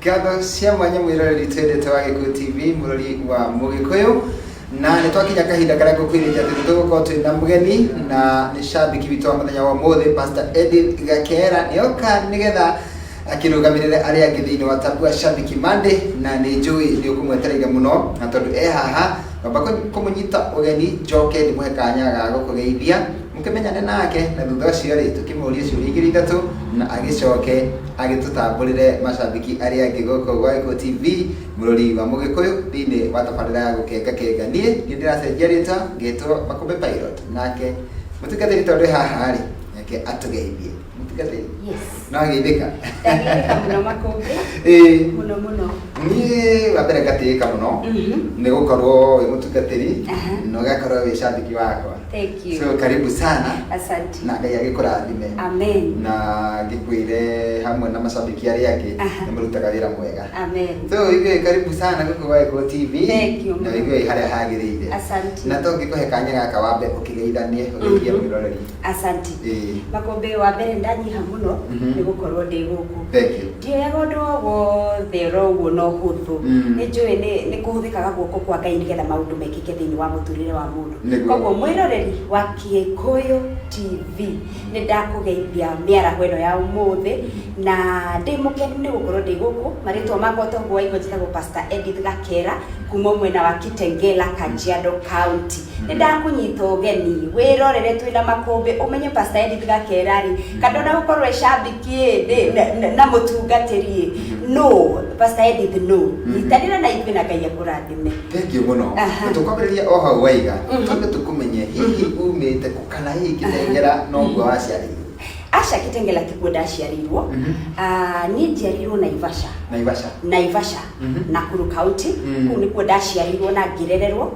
Ngatho cia mwanya mwĩroreri twendete wa Gĩkũyũ TV, mũrori wa Mũgĩkũyũ, na nĩ twakinya kahinda karĩa ngũkwĩrĩte atĩ nĩ tũgũkorwo twĩ na mũgeni na nĩ cambĩki witũ wa mũthenya wa ũmũthĩ, Pastor Edith Gakera nĩoka nĩgetha akĩrũgamĩrĩre arĩa angĩ thĩinĩ wa Tambua Shabiki Monday, na nĩ njũĩ nĩ ũkũmwetereire mũno, na tondũ e haha ngamba kũmũnyita ũgeni njoke ndĩmũhe kanya ga gũkũgeithia mũkĩmenyane nake, na thutha ũcio rĩ tũkĩmũrie ciũria igĩrĩ ithatũ na agĩcoke agĩtũtambũrĩre macambiki arĩa angĩ gũkũ gwa Gĩkũyũ TV, mũrori wa Mũgĩkũyũ, thĩinĩ wa tabarĩra ya Gũkenga Kenga. Niĩ nĩ ndĩracenjia rĩtwa ngetwo Makũmbĩ Pilot, nake mũtungatĩri tondũ e haha rĩ, reke atũgeithie. Mũtungatĩri? Yes. No ageithĩka? Ndageithĩka mũno Makũmbĩ. Ĩĩ. Mũno mũno. Niĩ wa mbere ngatĩĩka mũno nĩ gũkorwo wĩ mũtungatĩri na ũgakorwo wĩ cambiki wakwa. Thank you. So karibu sana. Asante. Na Ngai agĩkũrathime. Amen. Na ngĩkwĩre hamwe na macambiki arĩa angĩ nĩ mũrutaga wĩra mwega. Amen. So ithuĩ karibu sana gũkũ gwa Gĩkũyũ TV. Thank you Na mũno. wĩigue wĩ harĩa hagĩrĩire. Asante. Na to ngĩkũhe kanya gaka wambe ũkĩgeithanie ũgeithie mwĩroreri. Asante. Ĩĩ. Makũmbĩ, wa mbere ndanyiha mũno nĩ gũkorwo ndĩ gũkũ. Thank you. Ndioyaga ũndũ o wothe oro ũguo na ũhũthũ. Nĩ njũĩ nĩ kũhũthĩkaga guoko kwa Ngai nĩgetha maũndũ mekĩke thĩinĩ wa mũtũrĩre wa mũndũ. Nĩguo. Koguo mwĩroreri wa Kĩkũyũ TV, nĩ ndakũgeithia mĩaraho ĩno ya ũmũthĩ na ndĩ mũkenu nĩ gũkorwo ndĩ gũkũ. Marĩtwa makwa toguo waigua njĩtagwo Pastor Edith Gakera kuma mwena wa Kitengela, Kajiado County. Nĩ ndakũnyita ũgeni wĩrorere twĩna Makũmbĩ ũmenye Pastor Edith Gakera rĩ, kana ona gũkorwo e cambiki ĩ, na mũtungatĩri ĩ, no Pastor Edith no. Nyitanĩra na ithuĩ na Ngai akũrathime. Thank you mũno. Aha. Na tũkwambĩrĩria o hau waiga, twambe tũkũmenye hihi umĩte kũ kana hihi Kitengela noguo waciarĩirwo? Aca, Kitengela tikuo ndaciarĩirwo. Ah, niĩ njiarĩirwo Naivasha. Naivasha. Naivasha, Nakuru County. Kũu nĩkuo ndaciarĩirwo na ngĩrererwo.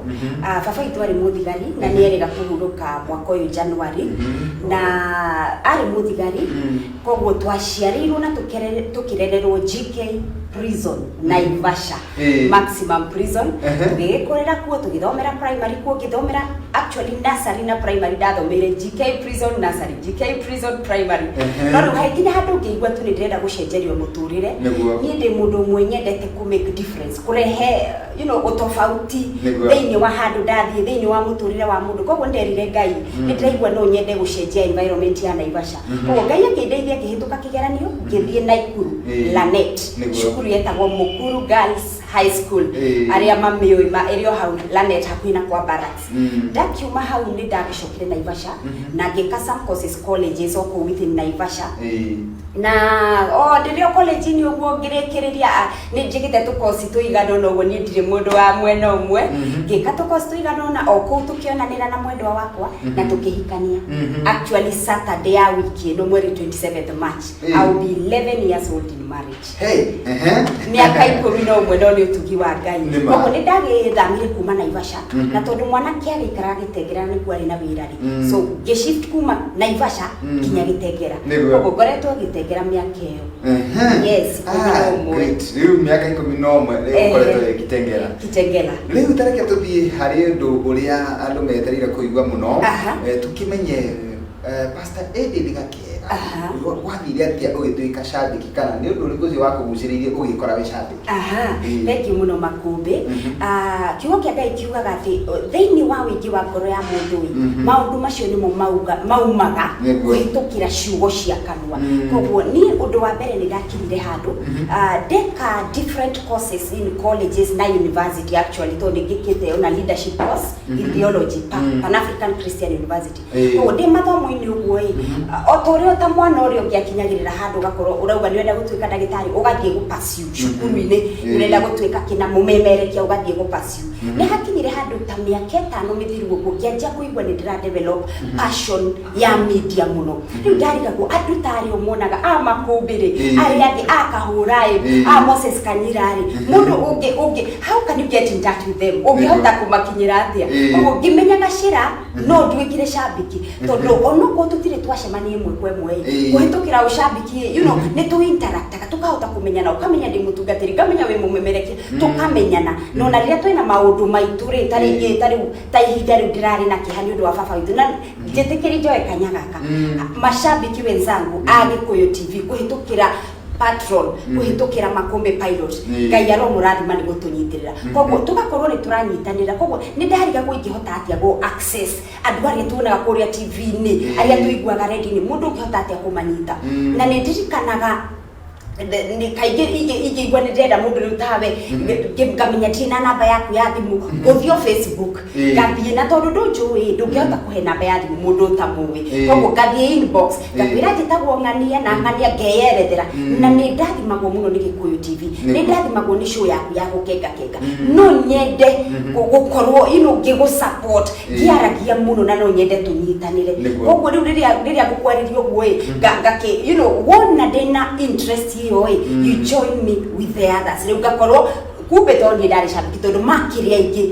Ah, baba witũ arĩ mũthigari na nĩ erĩga kũhurũka mwaka ũyũ January. Na arĩ mũthigari, koguo twaciarĩirwo na tũkĩrererwo GK Prison, Naivasha. Maximum Prison. Tũgĩgĩkũrĩra kuo, tũgĩthomera primary kuo, ngĩthomera actually nursery na primary ndathomeire GK Prison nursery, GK Prison primary. No rĩu hagĩkinya handũ ngĩigua tu nĩ ndĩrenda gũcenjerio mũtũrĩre. Niĩ ndĩ mũndũ ũmwe nyendete kũ make difference, kũrehe ũtofauti thĩinĩ wa handũ ndathiĩ, thĩinĩ wa mũtũrĩre wa mũndũ. Koguo nderire Ngai nĩ ndĩraigua no nyende gũcenjia environment ya Naivasha. Koguo Ngai akĩndeithia ngĩhĩtũka kĩgeranio, ngĩthiĩ Naikuru, Lanet, cukuru yetagwo Mukuru Girls High School. Arĩa mamĩũĩ ma ĩrĩ o hau Lanet hakuhĩ na kwa Barracks. Ndakiuma hau nĩ ndagĩcokire Naivasha na ngĩka some courses colleges o kũu within Naivasha. Na o ndĩrĩ o college-inĩ ũguo ngĩrĩkĩrĩria, nĩ njĩkĩte tũkosi tũigana ũna ũguo, niĩ ndirĩ mũndũ wa mwena ũmwe. Ngĩka tũkosi tũigana ũna o kũu, tũkĩonanĩra na mwendwa wakwa na tũkĩhikania. Actually Saturday ya wiki ĩno, mweri 27 March, I will be 11 years old in marriage. Hey, ehe. Mĩaka 11, no nĩ ũtugi wa Ngai. Nĩ ma. Koguo nĩ ndagĩthamire kuma Naivasha, na tondũ mwanake agĩikaraga Gĩtengera nĩkuo arĩ na wĩra rĩ, so ngĩshift kuma Naivasha nginya Gĩtengera. Koguo ngoretwo Gĩtengera mĩaka ĩyo. Yes, ikũmi na Ah, ũmwe. great. Rĩu mĩaka 11 rĩu ũkoretwo wĩ Kitengela. Kitengela. Rĩu ta reke tũthiĩ harĩ ũndũ ũrĩa andũ metereire kũigua mũno. Tũkĩmenye Pastor Edith Gakera, gwathire atĩa ũgĩtuĩka cambĩki, kana nĩ ũndũ ũrĩkũ ũcio wakũgucĩrĩirie ũgĩkora wĩ cambĩki? Aha, thank you mũno Makũmbĩ. Ah, kiugo kĩa Ngai kiugaga atĩ thĩinĩ wa ũingĩ wa ngoro ya mũndũ ĩ, maũndũ macio nĩmo mauga maumaga kũhĩtũkĩra ciugo cia kanua. Koguo niĩ ũndũ wa mbere nĩ ndakinyire handũ, ndeka different courses in colleges na university actually, tondũ nĩ ngĩkĩte ona leadership course in theology Pan African Christian University. Koguo ndĩ mathomo-inĩ ũguo ĩ, o ta ũrĩa ta mwana ũrĩa ũngĩ akinyagĩrĩra handũ ũgakorwo ũrauga nĩ ũrenda gũtuĩka ndagĩtarĩ, ũgathiĩ gũ pursue cukuru-inĩ, nĩ ũrenda gũtuĩka kĩna mũmemerekia, ũgathiĩ gũ pursue. Nĩ hakinyire handũ ta mĩaka 5 mĩthiru ũguo ngĩanjia kũigua nĩ ndĩra develop passion ya media mũno. Rĩu ndarigagwo andũ ta arĩa ũmonaga a Makũmbĩ rĩ, arĩa angĩ a Kahũra ĩ, a Moses Kanyira rĩ, mũndũ ũngĩ ũngĩ, how can you get in touch with them? Ũngĩhota kũmakinyĩra atĩa? Koguo ngĩmenya gacĩra no nduĩkire cambiki, tondũ onokorwo tũtirĩ twacemania ĩmwe kwa ĩmwe ĩ, kũhĩtũkĩra ũcambiki ĩ, nĩ tũ interactaga tũkahota kũmenyana, ũkamenya ndĩ mũtungatĩri, ngamenya wĩ mũmemerekia, tũkamenyana. Na ona rĩrĩa twĩna maũndũ maitũ rĩ, ta rĩngĩ ta rĩu ta ihinda rĩu ndĩrarĩ na kĩeha nĩ ũndũ wa baba witũ, na njĩtĩkĩri njoe kanya gaka, mashabiki wenzangu a Gĩkũyũ TV, kũhĩtũkĩra Patron kũhĩtũkĩra Makũmbĩ Pilot. Ngai aromũrathima nĩ gũtũnyitĩrĩra. Koguo tũgakorwo nĩ tũranyitanĩra. Koguo nĩ ndarigagwo ingĩhota atĩa gũ access andũ arĩa tuonaga kũrĩa TV-inĩ, arĩa tũiguaga redio-inĩ, mũndũ ũngĩhota atĩa kũmanyita. Na nĩ ndirikanaga nĩ kaingĩ ingĩigua nĩ ndĩrenda mũndũ rĩu tawe, ngamenya ndirĩ na namba yaku ya thimũ, ngũthiĩ o Facebook, ngathiĩ, na tondũ ndũnjũĩ, ndũngĩhota kũhe namba ya thimũ mũndũ ũtamũĩ. Koguo ngathiĩ inbox, ngakwĩra njĩtagwo ng'ania na ng'ania, ngeyerethera. Na nĩ ndathimagwo mũno nĩ Gĩkũyũ TV, nĩ ndathimagwo nĩ show yaku ya gũkenga kenga. No nyende gũkorwo ngĩgũ support, ngĩaragia mũno, na no nyende tũnyitanĩre. Koguo rĩu rĩrĩa ngũkwarĩria ũguo ĩ, ngakĩ wona ndĩna interest ĩyo ĩ, you join me with the others. Rĩu ngakorwo kumbe to niĩ ndarĩ cambiki, tondũ makĩrĩ aingĩ.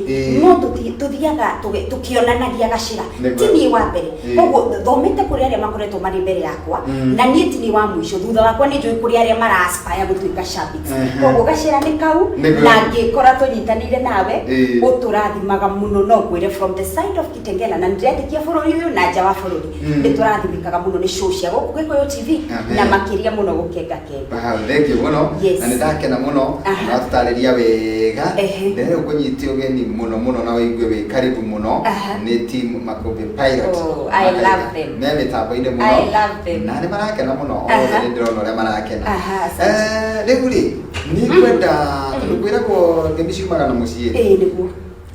No tũthiaga tũkĩonanagia gacĩra. Ti niĩ wa mbere. Koguo thomete kũrĩ arĩa makoretwo marĩ mbere yakwa, na niĩ ti niĩ wa mũico. Thutha wakwa nĩ njũĩ kũrĩ arĩa mara aspire gũtuĩka shabiki. Koguo gacĩra nĩ kau. Na ngĩkora tũnyitanĩire nawe, ũtũrathimaga mũno. No ngwĩre from the side of Kitengela, na nĩndĩretĩkia bũrũri ũyũ na nja wa bũrũri, nĩ tũrathimĩkaga mũno nĩ show cia gũkũ Gĩkũyũ TV, na makĩria mũno gũkenga kenga. Wow, thank you mũno. Na nĩ ndakena mũno na tũtarĩria wega. Ndĩrenda kũnyitia ũgeni mũno mũno na wĩigue wĩ karibu mũno nĩ team Makũmbĩ Pilot. Oh, I love them. Me mĩtambo-inĩ mũno. I love them. Na nĩ marakena mũno othe, nĩ ndĩrona ũrĩa marakena. Asante. Rĩu rĩ, nĩ ngwenda, tondũ kwĩragwo ngemi ciumaga na mũciĩ rĩ, Ĩĩ, nĩguo.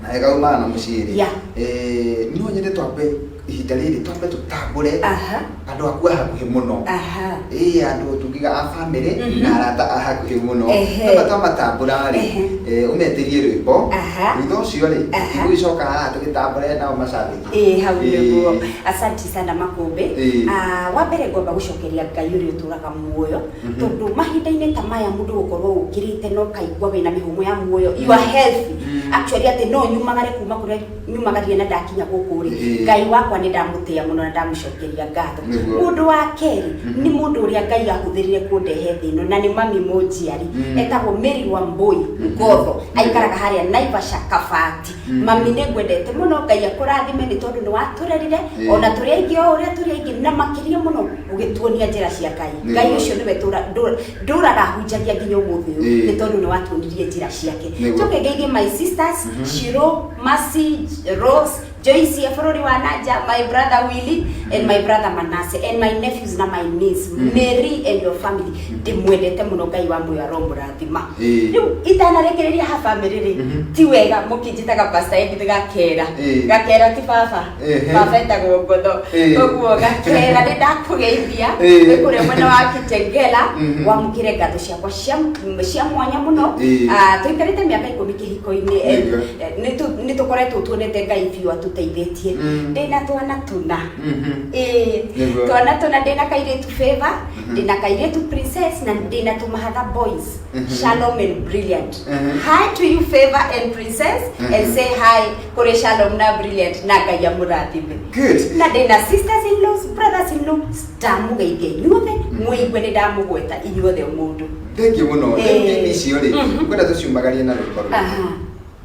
Na ĩgaumaga na mũciĩ rĩ, no nyende twambe ihinda rĩrĩ twambe tũtambũre andũ aku a hakuhĩ mũno, ĩĩ, andũ tungiga a family na arata a hakuhĩ mũno. Twamba twamatambũra rĩ, ũmetĩrie rwĩmbo. Thutha ũcio rĩ, igũgĩcoka haha tũgĩtambũre nao macambĩki. Ĩĩ, hau nĩguo. Asanti sana, Makũmbĩ. Ah, wa mbere ngwamba gũcokeria Ngai ũrĩa ũtũraga muoyo, tondũ mahinda-inĩ ta maya mũndũ gũkorwo ũkĩrĩte na ũkaigua wĩna mĩhũmũ ya muoyo, you are healthy actually, atĩ no nyumagare kuma kũrĩa nyumagarire na ndakinya gũkũ rĩ, Ngai wakwa nĩ ndamũtĩa mũno na ndamũcokeria ngatho. Mũndũ wa kerĩ nĩ mũndũ ũrĩa Ngai ahũthĩrire kũndehe thĩ ĩno, na nĩ mami mũnjiari, etagwo Mary Wambui Ngotho, aikaraga harĩa Naivasha, Kabati. Mami, nĩ ngwendete mũno, Ngai akũrathime nĩ tondũ nĩ watũrerire ona tũrĩ aingĩ, o ũrĩa tũrĩ aingĩ, na makĩria mũno ũgĩtuonia njĩra cia Ngai. Ngai ũcio nĩwe ndũraga hunjagia nginya ũmũthĩ ũyũ, nĩ tondũ nĩ watuonirie njĩra ciake. Njoke ngeithie my sisters, Shiro, Mercy, Rose, Joyce ya bũrũri wa Nanja, my brother Willy and my brother Manase and my nephews na my niece Mary and your family. Ndĩmwendete mũno, Ngai wa muoyo aromũrathima. Rĩu itanarekereria ha family rĩ, ti wega mũkĩnjĩtaga Pastor Edith Gakera. Gakera ti baba. Baba etagwo Ngotho. Ũguo Gakera, nĩ ndakũgeithia. Wĩ kũrĩa mwena wa Kitengela, wamũkĩre ngatho ciakwa cia mwanya mũno. Ah, tũikarĩte mĩaka 10 kĩhiko-inĩ, nĩ tũkoretwo tuonete Ngai biũ atũteithĩtie. Ndĩna twana tũna. Ĩĩ, twana tũna. Ndĩna kairĩtu Favor, ndĩna kairĩtu Princess, na ndĩna tũmahatha boys, Shalom and Brilliant. Hi to you, Favor and Princess, and say hi kũrĩ Shalom na Brilliant, na Ngai amũrathime. Na ndĩna sisters in laws, brothers in law, ndamũgeithia inyuothe, mũigue nĩ ndamũgweta inyuothe o mũndũ. Thank you mũno. Rĩu ngemi icio rĩ, ngwenda tũciumagarie na rwĩmbo rũrĩkũ?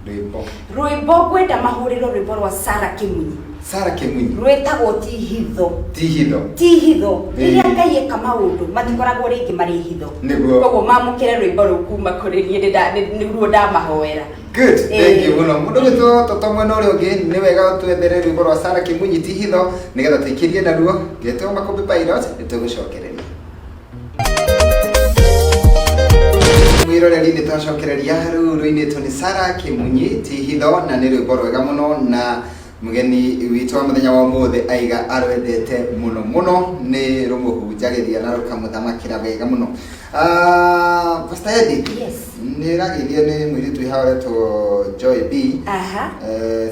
Rwĩmbo. Rwĩmbo ngwenda mahũrĩrwo rwĩmbo rwa Sara Kĩmunyi. Sara Kĩmunyi. Rwĩtagwo Ti Hitho. Ti Hitho. Ti hitho. Rĩrĩa Ngai eka maũndũ, matikoragwo rĩngĩ marĩ hitho. Koguo mamũkĩre rwĩmbo rũu kuma kũrĩ niĩ, nĩruo ndamahoera. Good, thank you mũno. Mũndũ gwĩtwo Toto mwena ũrĩa ũngĩ, nĩ wega twethere rwĩmbo rwa Sara Kĩmunyi, Ti Hitho, nĩgetha tũikĩrie naruo. Ngetwo Makũmbĩ Pilot, nĩ tũgũcokereria. Mwĩroreri, nĩ twacokereria. Rũu rũinĩtwo nĩ Sara Kĩmunyi, Ti Hitho, na nĩ rwĩmbo rwega mũno, na mũgeni witũ wa mũthenya wa ũmũthĩ aiga arwendete mũno mũno, nĩ rũmũhunjagĩria na rũkamũthamakĩra wega mũno. Ah, Pastor Edith, Yes. nĩ rageithio nĩ mũirĩtu wĩ haha ũretwo Joy B.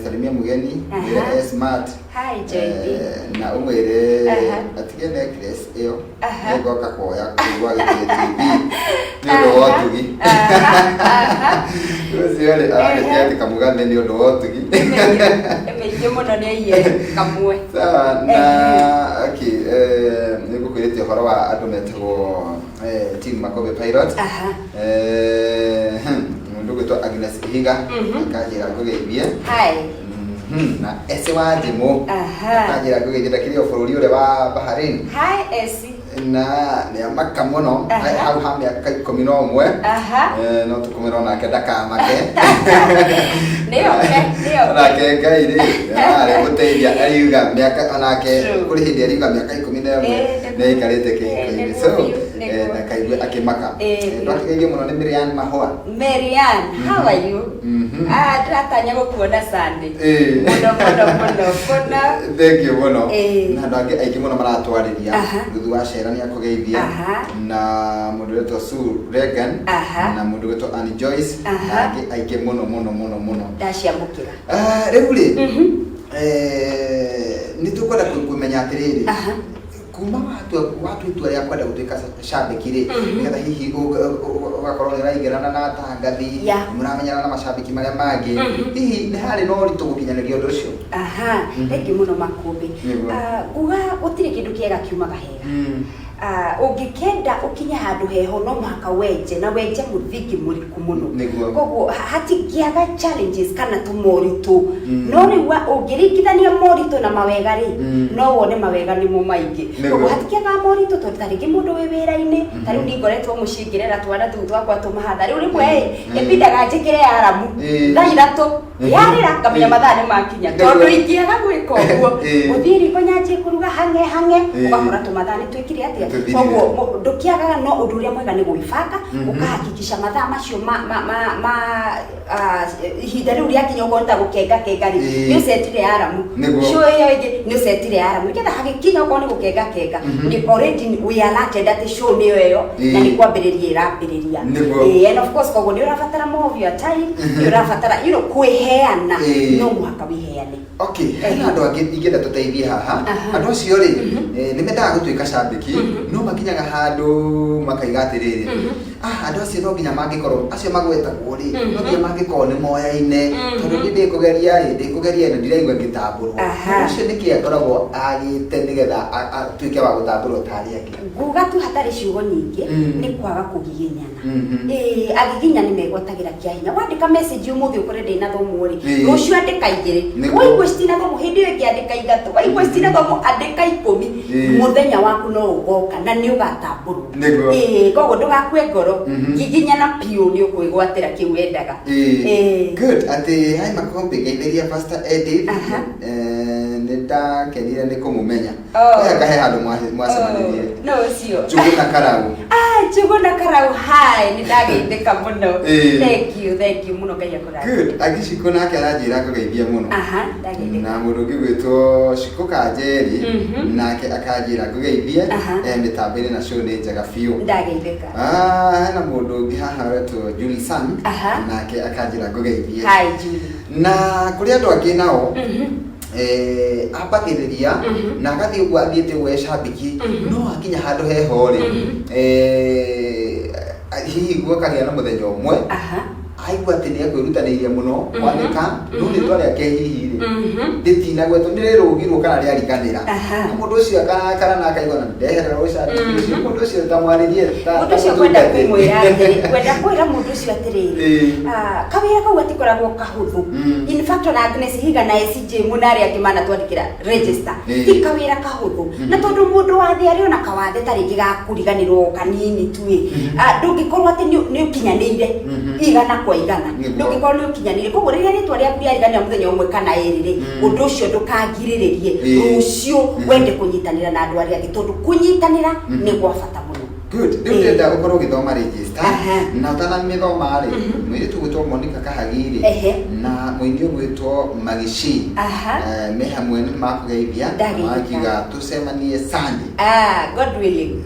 Salimia mũgeni, mwĩre e smart. Hi, Joy B. Na ũmwĩre atige necklace ĩyo, nĩngoka kuoya kũu gwa Gĩkũyũ TV nĩ ũndũ wa ũtugi. Aha, aha. Ũcio rĩ, aragĩtia atĩ kamũgathe nĩ ũndũ wa ũtugi. Nĩ mĩingĩ mũno, nĩ aiye kamwe. Sawa, na okay, nĩ ngũkwĩrĩte ũhoro wa andũ metagwo team Makũmbĩ Pilot. Mũndũ ũgwĩtwo Agnes Ihiga akanjĩra ngũgeithie. Hi. Na Ese wa Njimũ akanjĩra ngũgeithie, ndakĩrĩ o bũrũri ũrĩa wa Bahrain. Hi, Esi. Na nĩ amaka mũno. Hau ha mĩaka 11. No tũkũmĩra onake ndakamake. Nĩoke, nĩoke. Onake Ngai rĩ arĩ gũteithia ariuga mĩaka onake. Kũrĩ hĩndĩ ariuga mĩaka 11 nĩ aikarĩte kĩhiko-inĩ. So ndakaigue akĩmaka. Ndwakĩgeithio mũno nĩ Miriam Mahũa. Marian, how are you? Mhm. Ah, ndĩratanya gũkuona Sunday. Mũno mũno mũno mũno. Thank you mũno. Na andũ angĩ aingĩ mũno maratwarĩria. Ruthu wa Cera nĩ akũgeithia. Na mũndũ wĩtwo Sue Regan. Na mũndũ wĩtwo Annie Joyce. Na angĩ aingĩ mũno mũno mũno mũno. Ndaciamũkĩra. Ah, rĩu rĩ, nĩ tũkwenda kũmenya atĩrĩrĩ, kuma watua itua rĩa kwenda gũtuĩka cambĩki rĩ, nĩgetha hihi ũgakorwo nĩ ũraingĩrana na atangathi, mũramenyana na macambĩki marĩa mangĩ, hihi nĩ harĩ na ũritũ gũkinyanĩria ũndũ ũcio? Aha, thank you mũno, Makũmbĩ. Ah, nguga gũtirĩ kĩndũ kĩega kiumaga hega. Ah, ũngĩkenda ũkinye handũ heho no mũhaka wenje na wenje mũthingi mũriku mũno. Koguo hatingĩaga challenges kana tũmoritũ, no rĩu ũngĩringithania moritũ na mawega rĩ, no wone mawega nĩmo maingĩ. Koguo hatikĩagaga moritũ, tondũ ta rĩngĩ mũndũ wĩ wĩra-inĩ, ta rĩu niĩ ngoretwo mũciĩ ngĩrera twana tũu twakwa tũmahatha, rĩu rĩmwe ĩ ĩbindaga njĩkĩre aramu thaa 3, yarĩra ngamenya mathaa nĩ makinya, tondũ ingĩaga gwĩka ũguo, gũthiĩ riko nyanjie kũruga hang'e hang'e, ũgakora tũmathaa nĩ twĩkire atĩa. Tũthirire. Koguo ndũkĩagaga, no ũndũ ũrĩa mwega nĩ gwĩbanga, ũkahakikisha mathaa macio ma ihinda rĩu rĩakinya, okorwo nĩ ta gũkenga kenga rĩ, nĩ ũcetire aramu. Show ĩyo ĩngĩ nĩ ũcetire aramu, nĩgetha hagĩkinya okorwo nĩ gũkenga kenga, nĩ already we alerted atĩ show nĩyo ĩyo na nĩ kwambĩrĩria ĩrambĩrĩria. And of course koguo nĩ ũrabatara more of your time, nĩ ũrabatara kwĩheana. No mũhaka wĩheane. Okay, hena andũ angĩ ingĩenda tũteithie haha. Andũ acio rĩ, nĩ mendaga gũtuĩka cambĩki, no makinyaga handũ makaiga atĩrĩrĩ, ah, andũ acio no nginya mangĩkorwo acio magwetagwo rĩ, no nginya mangĩkorwo nĩ moyaine, tondũ niĩ ndĩkũgeria rĩ, ndĩkũgeria na ndiraigua ngĩtambũrwo. Mũndũ ũcio nĩkĩ akoragwo agĩte nĩgetha atuĩke wa gũtambũrwo ta arĩa angĩ? Nguga tu hatarĩ ciugo nyingĩ, nĩ kwaga kũgiginyana. Ĩĩ, agiginyani megwatagĩra kĩa hinya. Wandĩka message ũmũthĩ ũkore ndĩnathomwo rĩ, rũciũ andĩka 2. Waigua citinathomwo, hĩndĩ ĩyo ĩngĩ andĩka 3. Waigua citinathomwo, andĩka 10. Mũthenya waku no ũgoka na nĩ ũgatambũrwo. Ĩĩ, koguo ndũgakue ngoro. Giginyana biũ, nĩ ũkwĩgwatĩra kĩu wendaga. Good. Atĩ hai Makombe, ngeithĩria Pastor Edith. Nĩ ndakenire nĩ kũmũmenya. Oh. Oya kahe handũ mwacemanirie. Oh, no ũcio. Njũgũ na Karau. Ah, Njũgũ na Karau, hi, nĩ ndageithĩka mũno. Thank you, thank you mũno, Ngai akũrathime. Good. Agiciko nake aranjĩra ngũgeithie mũno. Aha, ndageithĩka. Na mũndũ ũngĩ gwĩtwo Shiko Kanjeri nake akanjĩra ngũgeithie. Mĩtambo-inĩ na show nĩ njega biũ. Ndageithĩka. Ah, hena mũndũ ũngĩ haha wetwo Julie Sang nake akanjĩra ngũgeithie. Hi, Julie. Na kũrĩ andũ angĩ nao ambagĩrĩria na agathiĩ ũguo athiĩte ũguo e cambĩki, no akinya handũ heho rĩ, hihi gwakagĩa na mũthenya ũmwe aigua atĩ nĩ ekwĩrutanĩirie mũno kwandĩka, no rĩtwa rĩake hihi rĩ, rĩtinagwetwo, nĩ rĩrũgirwo kana rĩariganĩra. Na mũndũ ũcio akarakara na akaigua na ndeherera ũcambĩki ũcio. Mũndũ ũcio tamwarĩrie Mũndũ ũcio kwenda tamũtungate. kũmwĩra atĩrĩ, kwenda kwĩra mũndũ ũcio atĩrĩrĩ, ah, kawĩra kau gatikoragwo kahũthũ. In fact, ona Agnes Higa na SJ mũna arĩa angĩ manatwandĩkĩra register, ti kawĩra kahũthũ, na tondũ mũndũ wa thĩ arĩ ona kawathe ta rĩngĩ gakũriganĩrwo kanini tu ĩ, ah, ndũngĩkorwo atĩ nĩ ũkinyanĩire 100%. Ndũngĩkorwo nĩ ũkinyanĩire. Koguo rĩrĩa rĩtwa rĩaku rĩariganĩra mũthenya ũmwe kana ĩrĩ rĩ, ũndũ ũcio ndũkangirĩrĩrie rũciũ wende kũnyitanĩra na andũ arĩa angĩ, tondũ kũnyitanĩra nĩ gwa bata mũno. Good. Rĩu ndĩrenda ũkorwo ũgĩthoma register. Na ũtanamĩthoma rĩ, mũirĩtu ũgwĩtwo Monica Kahagi rĩ, na mũini ũgwĩtwo Magishi, me hamwe nĩ makũgeithia na Ndageithĩka. makiuga tũcemanie Sunday. Ah, God willing,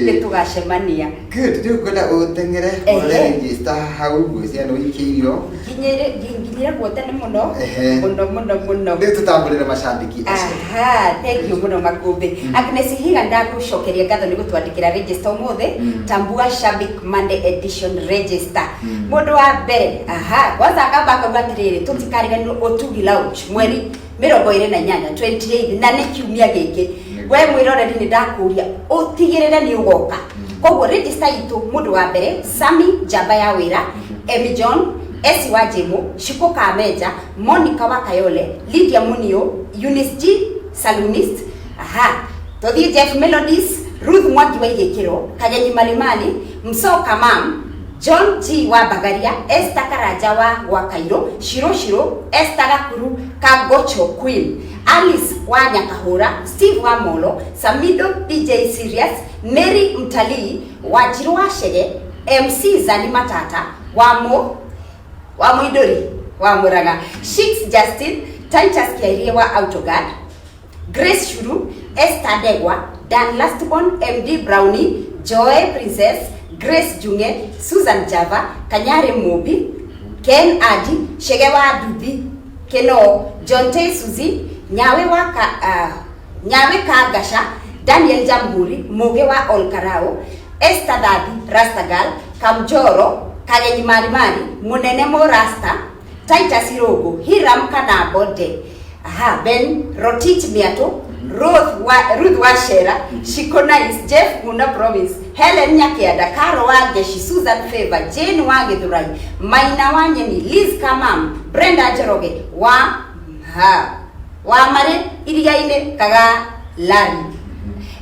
nĩ tũgacemania. Good. Rĩu ngwenda ũteng'ere ũrore register hau, ngwĩciria nĩ ũikĩirio. Nginyire kuo tene mũno. Mũno mũno mũno. Rĩu tũtambũrĩre macambĩki acio. Aha, thank you mũno, Makũmbĩ. Agnes Higa, ndagũcokeria ngatho nĩ gũtwandĩkĩra register ũmũthĩ. Tambua Shabik Monday edition register. Mũndũ wa mbere, aha, kwanza akamba akauga atĩrĩrĩ, tũtikariganĩrwo Ũtugi Lounge mweri 28, 28, na nĩ kiumia gĩkĩ. We mwĩroreri, nĩ ndakũria ũtigĩrĩre nĩ ũgoka. Koguo register itũ, mũndũ wa mbere Sami Njamba ya wĩra, Emi John, Esi wa Jemo, Shiko Kamenja, Monica wa Kayole, Lydia Munio, Eunice G Salonist, aha, tũthiĩ Jeff Melodies, Ruth Mwangi wa Igĩkĩro, Kagenyi Malimani, Msoka Mam, John G wa Bagaria, Esther Karanja wa Gwakairo, Shiro Shiro, Esther Gakuru, Kagocho Queen, Alice wa Nyakahura, Steve wa Molo, Samido DJ Serious, Mary Mtalii, Wanjiru wa Chege, MC Zani Matata, wa Mo wa Muidori wa Muraga, Shix Justin, Titus Kiairie wa Autoguard, Grace Shuru, Esther Degwa, Dan Lastborn, MD Brownie, Joy Princess, Grace Junge, Susan Java, Kanyare Mobi, Ken Adi, Shege wa Duthi, Keno, John T. Suzy, Nyawe wa ka, Nyawe Kagasha, Daniel Jamhuri, Muge wa Olkarao, Esther Dadi, Rastagal, Kamjoro, Kagenyi Marimari, Munene Mo Rasta, Titus Irogo, Hiram Kanabo De, aha, Ben Rotich Miato, Ruth Wachera, Shikona is Jeff Muna Province, Helen Nyakiada, Caro Wageshi, Susan Favor, Jane Wagithurai, Maina Wanyeni, Liz Kamam, Brenda Njoroge, wa ha, wa Mare Iriaine Kaga Lari.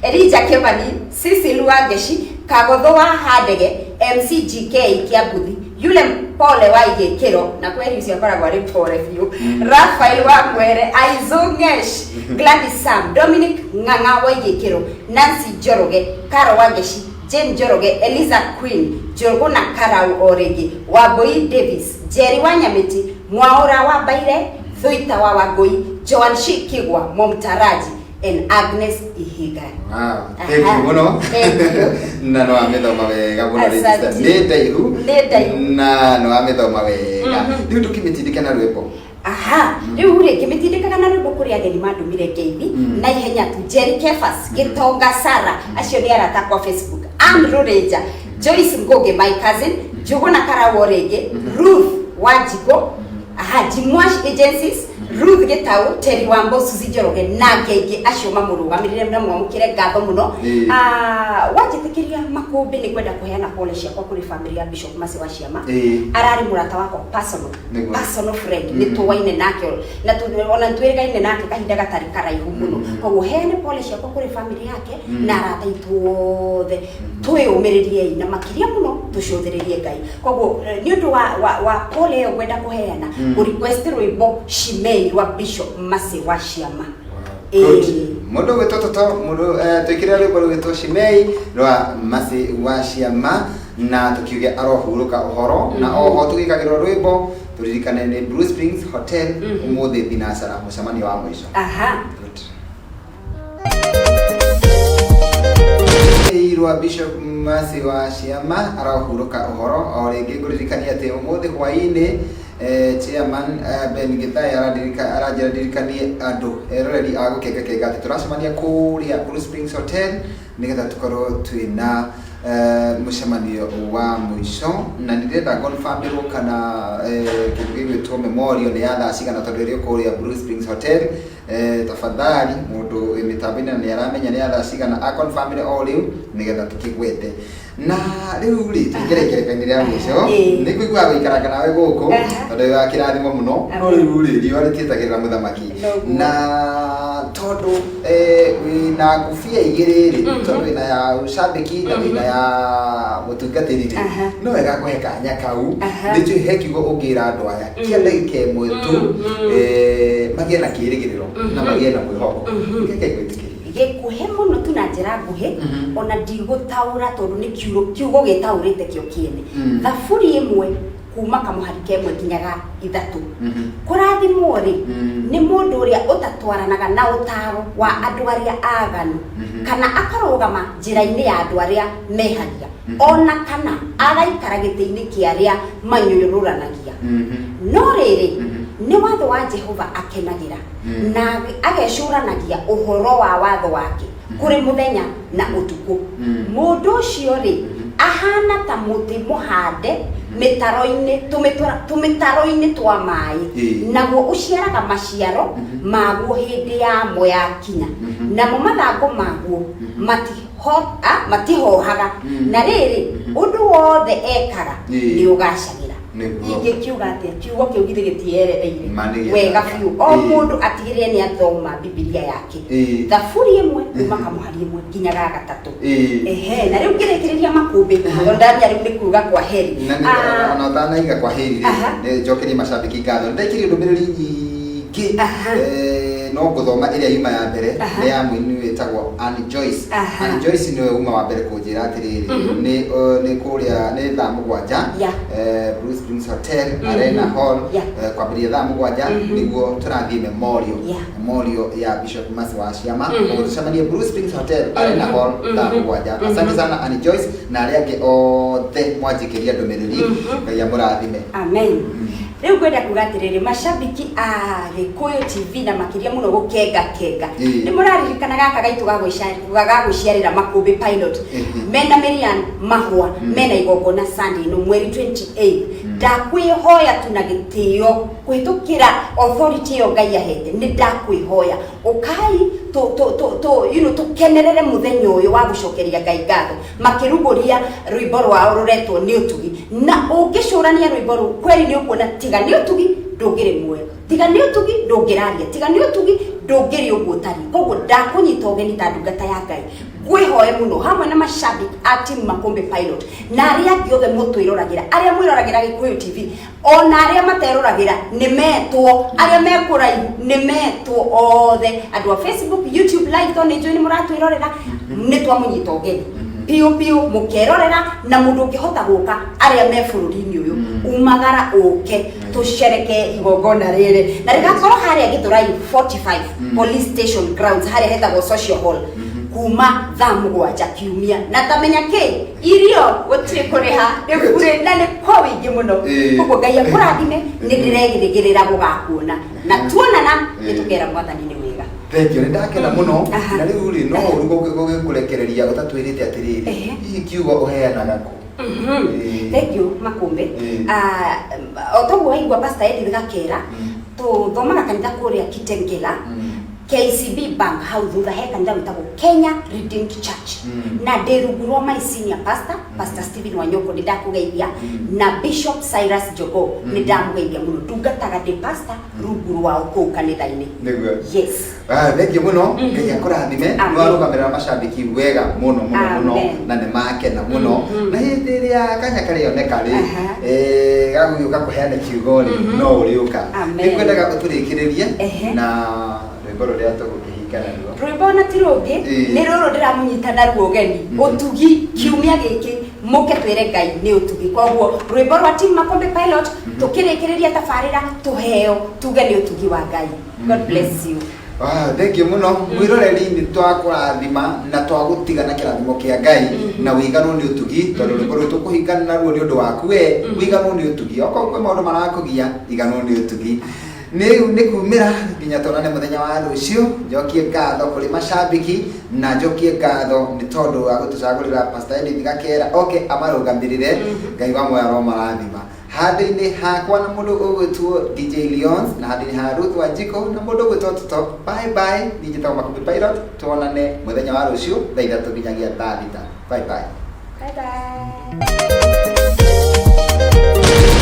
Elijah Kemani, Cecil Wageshi, Kagotho wa Handege, MCGK Kiambuthi, yule mpole wa Igĩkĩro, na kweli ũcio akoragwo arĩ mpole biũ, Raphael wa Mwere, Aizo Ngesh, Gladys Sam, Dominic Ng'ang'a wa Igĩkĩro, Nancy Njoroge, Caro Wageshi, Jane Njoroge, Eliza Queen, Njũgũ na Karau o rĩngĩ, Wambui Davis, Jerry wa Nyamĩti, Mwaũra wa Mbaire, Thuita wa Wangũi, Joan Shikigwa, Momtaraji, and Agnes Ihiga. Wow, thank you muno. Thank you. Na no amĩthoma wega mũno Asante. register. Nĩ ndaihu. Nĩ ndaihu. Na no amĩthoma wega. Rĩu tũkĩmĩtindĩke na rwĩmbo. Aha, rĩu rĩ ngĩmĩtindĩkaga na rwĩmbo kũrĩ ageni mandũmire ngeithi na ihenya tu Jerry Kefas, Gĩtonga Sara, acio nĩ arata kwa Facebook, Ann Rurenja, Joyce Ngugi my cousin, Njũgũna Karau o rĩngĩ, Ruth Wanjikũ, aha, Jimwash Agencies, Ruth Gĩtaũ, Terry Wambo, Suzy Njoroge na angĩ aingĩ acio mamũrũgamĩrĩre na mwamũkĩre ngatho mũno. Ĩĩ. Ah, wanjĩtĩkĩria makũmbĩ nĩ ngwenda kũheana pole ciakwa kũrĩ family ya Bishop Mercy wa Ciama. Ĩĩ. Ararĩ mũrata wakwa personal, Nĩguo. personal friend, nĩ tũwaine nake na ona twĩrĩgaine nake kahinda gatarĩ karaihu mũno. Koguo heane pole ciakwa kũrĩ family yake na arata aitũ othe, twĩyũmĩrĩriei na makĩria mũno tũcũthĩrĩrie Ngai. Koguo nĩ ũndũ wa pole ĩyo ngwenda kũheana, ngũ request rwĩmbo Shimei rwa Bishop Mercy wa Ciama. Good. Ĩĩ. Mũndũ ũgwĩtwo Toto, mũndũ twĩkĩre rwĩmbo rũgwĩtwo Shimei rwa Mercy wa Ciama na tũkiuge arohurũka ũhoro na oho tũgĩkagĩrwo rwĩmbo tũririkane nĩ Blue Springs Hotel ũmũthĩ thinacara mũcemanio wa mũico. Aha. Good. Rwa Bishop Mercy wa Ciama arohurũka ũhoro o rĩngĩ ngũririkania atĩ ũmũthĩ hwaĩ-inĩ chairman Ben Githai aranjĩra ndirikanie andũ eroreri a gũkengakenga atĩ tũracemania kũrĩa Blue Springs Hotel nĩgetha tũkorwo twĩna mũcemanio wa mũico na nĩndĩrenda confirmĩrwo kana kĩndũ gĩgwĩtwo memorial nĩ ya thaa cigana tondũ ĩrĩ o kũrĩa Blue Springs Hotel. Tafadhali mũndũ wĩ mĩtambo-inĩ na nĩ aramenya nĩ ya thaa cigana aconfirmĩre o rĩu nĩgetha tũkĩgwete. Na rĩu rĩ tũingĩre ikereka-inĩ rĩa mũico. Ĩĩ. Nĩ ngũiguaga gũikaranga nawe gũkũ Aha. tondũ wĩ wa kĩrathimo mũno, no Amen. rĩu rĩ riũa rĩtietagĩrĩra mũthamaki. Noguo. Na tondũ wĩna ngũbia igĩrĩ rĩ, tondũ wĩna ya ũcambĩki na wĩna ya mũtungatĩri rĩ, Aha. no wega kũhe kanya kau. Aha. Nĩ njũĩ he kiugo ũngĩra andũ aya kĩa ndagĩka ĩmwe tu, magĩe na kĩĩrĩgĩrĩro na magĩe na mwĩhoko. Reke ngwĩtĩkĩrie. Gĩkuhĩ mũno tu na njĩra nguhĩ, ona ndigũtaũra tondũ nĩ kiugo gĩtaũrĩte kĩo kĩene. Thaburi 1 kuma kamũhari kemwe nginya ga 3. Kũrathimwo rĩ nĩ mũndũ ũrĩa ũtatwaranaga na ũtaro wa andũ arĩa aganu, kana akarũgama njĩra-inĩ ya andũ arĩa mehagia, ona kana agaikara gĩtĩ-inĩ kĩa arĩa manyũrũranagia. No rĩrĩ, nĩ watho wa Jehova akenagĩra, na agecũranagia ũhoro wa watho wake kũrĩ mũthenya na ũtukũ. Mũndũ ũcio rĩ ahana ta mũtĩ mũhande mĩtaro-inĩ, tũmĩtaro-inĩ twa maĩ, naguo ũciaraga maciaro maguo hĩndĩ yamo yakinya, namo mathangũ maguo matihohaga, na rĩrĩ ũndũ wothe ekaga nĩ ũgacagĩra. Nĩguo. Ingĩkiuga atĩa kiugo kĩu githĩ gĩtieretheire Ma nĩ gĩthaka. wega biũ o Ĩĩ. mũndũ atigĩrĩre nĩ athoma Bibilia yake, Ĩĩ. Thaburi 1 kuma kamũhari 1 nginya ga 3. Ĩĩ. Ehe, na rĩu ngĩrĩkĩrĩria makũmbĩ, tondũ ndamenya rĩu nĩ kuga kwa heri. Na ona ũtanaiga kwa heri rĩ, Aha. nĩ njokerie macambĩki ngatho. Nĩ ndaikirie ndũmĩrĩri nyingĩ, Aha. no ngũthoma ĩrĩa yuma ya mbere, Aha. nĩ ya mũini wĩtagwo Ann Joyce. Aha. Ann Joyce nĩwe uma wa mbere kũnjĩra atĩrĩrĩ, nĩ kũrĩa nĩ thaa 7, Yeah. Blue Springs Hotel, Arena Hall, Yeah. kwambĩrĩria thaa 7, nĩguo tũrathiĩ memorial, Yeah. memorial ya Bishop Mercy wa Ciama. Koguo tũcemanie Blue Springs Hotel, Arena Hall, thaa 7. Asante sana Ann Joyce na arĩa angĩ othe mwanjikĩria ndũmĩrĩri. Ngai amũrathime. Amen. Rĩu ngwenda kuga atĩrĩrĩ, macambiki a Gĩkũyũ TV na makĩria mũno gũkenga kenga, Ĩĩ. nĩ mũraririkana gaka gaitũ ga gwĩciarĩra Makũmbĩ Pilot, mena Miriam Mahũa, mena igongona Sunday ĩno mweri 28. Ndakwĩhoya tu na gĩtĩo kũhĩtũkĩra authority ĩyo Ngai ahete, nĩ ndakwĩhoya ũkai tũ you know, tũkenerere mũthenya ũyũ wa gũcokeria Ngai ngatho makĩrugũria rwĩmbo rwao rũretwo Nĩ Ũtugi. Na ũngĩcũrania rwĩmbo rũu kweri, nĩ ũkuona tiga nĩ ũtugi ndũngĩrĩ muoyo, tiga nĩ ũtugi ndũngĩraria, tiga nĩ ũtugi ndũngĩrĩ ũguo ũtariĩ. Koguo ndakũnyita ũgeni ta ndungata ya Ngai, ngwĩhoe mũno hamwe na mashabiki a team Makũmbĩ Pilot na arĩa angĩ othe mũtwĩroragĩra, arĩa mwĩroragĩra Gĩkũyũ TV, ona arĩa materoragĩra nĩ metwo, arĩa me kũraihu nĩ metwo, othe andũ a Facebook, YouTube live, tondũ nĩ njũĩ nĩ mũratwĩrorera, nĩ twamũnyita ũgeni piũ piũ mũkerorera. Na mũndũ ũngĩhota gũka, arĩa me bũrũri-inĩ ũyũ, umagara ũke tũcereke igongona rĩrĩ, na rĩgakorwo harĩa Gĩthũrai 45 Police Station grounds, harĩa hetagwo Social Hall, kuma thaa 7 kiumia. Na tamenya kĩ, irio gũtirĩ kũrĩha, nĩ burĩ na nĩ kwa wĩingĩ mũno. Koguo Ngai akũrathime, nĩ ndĩrerĩgĩrĩra gũgakuona, na tuonana nĩ tũkera Mwathani nĩ wega. Thank you, nĩ ndakena mũno. Aha. Na rĩu rĩ, no ũru gũgĩkũrekereria ũtatwĩrĩte atĩrĩrĩ, hihi kiugo ũheanaga kũ? Thank you, Makũmbĩ. Ah, o toguo waigua Pastor Edith Gakera, tũthomaga kanitha kũrĩa Kitengela, KCB Bank hau thutha, he kanitha wĩtagwo Kenya Redeemed Church, na ndĩ rungu rwa my senior pastor, Pastor Stephen Wanyoko, nĩ ndakũgeithia, na Bishop Cyrus Jogo, nĩ ndamũgeithia mũno. Ndungataga ndĩ pastor rungu rwao kũu kanitha-inĩ. Nĩguo. Yes. Ah, thank you mũno. Ngai akũrathime. Amen. Nĩwarũgamĩrĩra macambĩki wega mũno mũno mũno, Amen. na nĩ makena mũno. Na hĩndĩ ĩrĩa kanya karĩoneka rĩ, gagũgĩũka kũheana kiugo rĩ, no ũrĩũka. Amen. Nĩ ngwendaga ũtũrĩkĩrĩrie na rwĩmbo rũrĩa tũgũkĩhinga naruo. Rwĩmbo na ti rũngĩ, nĩ rũrũ ndĩramũnyita naruo ũgeni, ũtugi. Kiumia gĩkĩ mũke twĩre Ngai nĩ ũtugi. Koguo rwĩmbo rwa team Makombe Pilot, tũkĩrĩkĩrĩria tabarĩra, tũheo tuge nĩ ũtugi wa Ngai. God bless you. Ah, thank you mũno mwĩroreri, nĩ twakũrathima na twagũtiga na kĩrathimo kĩa Ngai na wĩiganwo nĩ ũtugi, tondũ rwĩmbo rũrũ tũkũhingana naruo nĩ ũndũ waku we. Wĩiganwo nĩ ũtugi, okorwo kwĩ maũndũ marakũgia, iganwo nĩ ũtugi. Nĩ nĩ kumĩra nginya tuonane mũthenya wa rũciũ. Njokie ngatho kũrĩ macambĩki na njokie ngatho nĩ tondũ wa gũtũcagũrĩra Pastor Edith Gakera oke amarũgamĩrĩre. Ngai wa muoyo aromarathima. Handũ-inĩ hakwa na mũndũ ũgwĩtwo DJ Leons, na handũ-inĩ ha Ruth Wanjikũ na mũndũ ũgwĩtwo Toto, bye bye. Niĩ njĩtagwo Makũmbĩ Pilot. Tuonane mũthenya wa rũciũ thaa 3 nginyagia thaa 6. Bye bye. Bye bye.